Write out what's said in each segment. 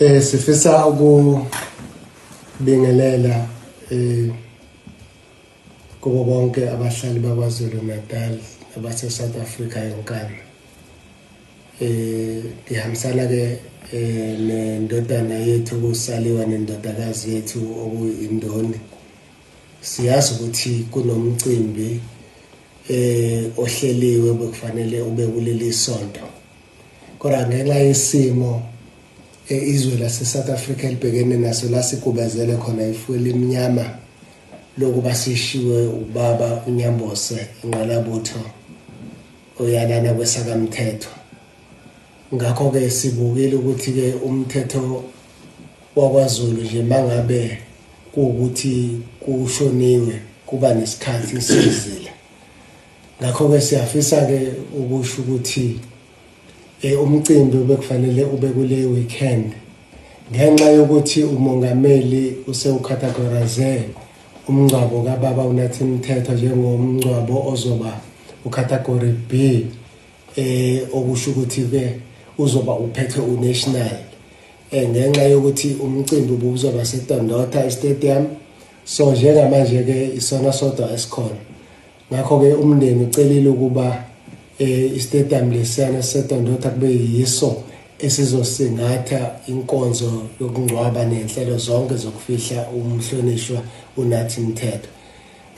Sifisa ukubingelela kubo bonke abahlali baKwaZulu Natal abase South Africa yonkana. Ngihambisana ke nendodana yethu kusaliwa nendodakazi yethu okuyindoni. Siyazi ukuthi kunomcimbi ohleliwe bekufanele ube kuleli sonto. Kodwa ngenxa yesimo izwe lase-South Africa elibhekene naso lasigubezele khona ifu elimnyama lokuba sishiwe ubaba uNyambose inqalabutho oyalana kwesakamthetho. Ngakho-ke sibukile ukuthi-ke umthetho wakwaZulu nje mangabe kuwukuthi kushoniwe kuba nesikhathi sizila. Ngakho-ke siyafisa-ke ukusho ukuthi umcimbi ubekufanele ube kule weekend ngenxa yokuthi umongameli usewucategorize umngcwabo kababa uNathi Mthethwa njengomngcwabo ozoba ucategory B, okusho ukuthi ke uzoba uphethwe unational, ngenxa yokuthi umcimbi ubuzoba seDondotha Stadium. So njengamanje ke isona sodwa esikhona. Ngakho ke umndeni ucelile ukuba istadium lesiyana seDondotha kube yiso esizosingatha inkonzo yokungcwaba nenhlelo zonke zokufihla umhlonishwa uNathi Mthethwa.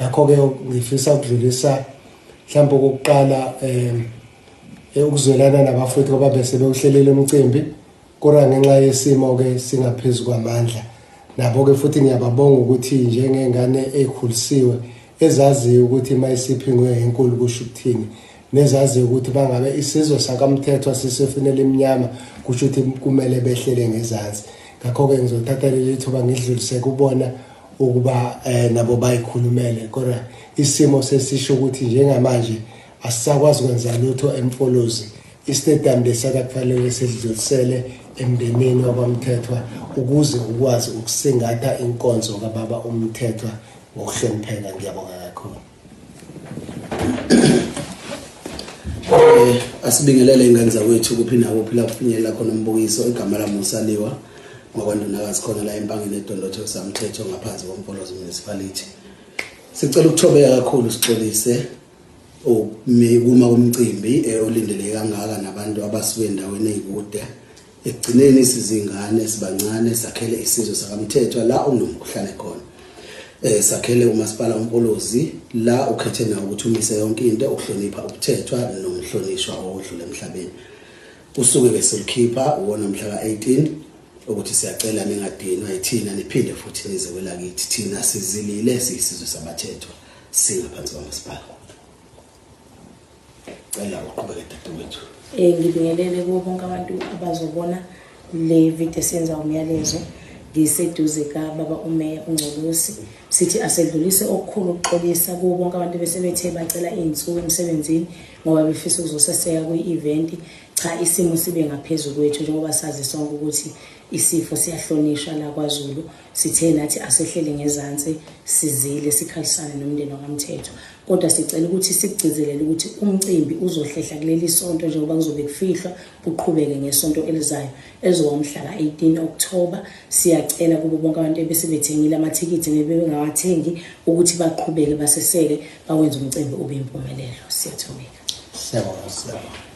Ngakho ke ngifisa ukudlulisa mhlawumbe okokuqala ukuzwelana nabafowethu ngoba bese bewuhlelele umcimbi, kodwa ngenxa yesimo ke singaphezulu kwamandla. Nabo ke futhi ngiyababonga ukuthi njengengane ekhulisiwe ezaziyo ukuthi mayisiphingwe enkulu kusho ukuthini, nezaziyo ukuthi bangabe isizwe sakaMthethwa sisefunela imnyama kusho ukuthi kumele behlele ngezansi. Ngakho-ke ngizothatha leli thuba ngidlulise kubona ukuba nabo bayikhulumele, kodwa isimo sesisho ukuthi njengamanje asisakwazi ukwenza lutho eMfolozi. Istadium lesiyana kufanele sidlulisele emndenini wakwaMthethwa ukuze ukwazi ukusingatha inkonzo kababa uMthethwa ngokuhlonipheka. Ngiyabonga kakhulu. Asibingelele ingane zakwethu kuphi nakuphi la kufinyelela khona umbukiso. Igama lami uSaliwa ngwakwandunakazi khona la eMpangeni eDondotho samthetho ngaphansi koMfolozi Municipality. Sicela ukuthobeka kakhulu, sixolise kuma komcimbi olindeleke kangaka nabantu abasuke endaweni eyikude. Ekugcineni sizingane sibancane sakhele isizwe sakaMthethwa la okunomkhuhlane khona. Sakhele umasipala uMfolozi la ukhethe nawo ukuthi umise yonke into ukuhlonipha ubuthethwa nomhlonishwa odlule emhlabeni. Usuke bese lukhipha uwona mhla ka-18 ukuthi siyacela ningadinwa yithina niphinde futhi nize kwelakithi. Thina sizilile, siyisizwe sabathethwa, singaphansi kwamasipala. Cela uqhubeke dadewethu. Ngibingelele kubo bonke abantu abazobona le video esiyenza umyalezo. Ngiseduze kababa umeya uNgcolosi. Sithi asedlulise okukhulu ukuxolisa kubo bonke abantu besebethe bacela iy'nsuku emsebenzini ngoba befisa ukuzoseseka kwi-event. Cha, isimo sibe ngaphezu kwethu njengoba sazi sonke ukuthi isifo siyahlonishwa la kwaZulu. Sithe nathi asehlele ngezansi, sizile, sikhalisane nomndeni wakaMthethwa, kodwa sicela ukuthi sikugcizelele ukuthi umcimbi uzohlehla kuleli sonto njengoba kuzobe kufihlwa, kuqhubeke ngesonto elizayo elizoba umhla ka-18 October. Siyacela kubo bonke abantu ebesebethengile amathikithi nebebengawathengi ukuthi baqhubeke baseseke, bawenze umcimbi ube impumelelo. Siyathobeka. Siyabonga, siyabonga.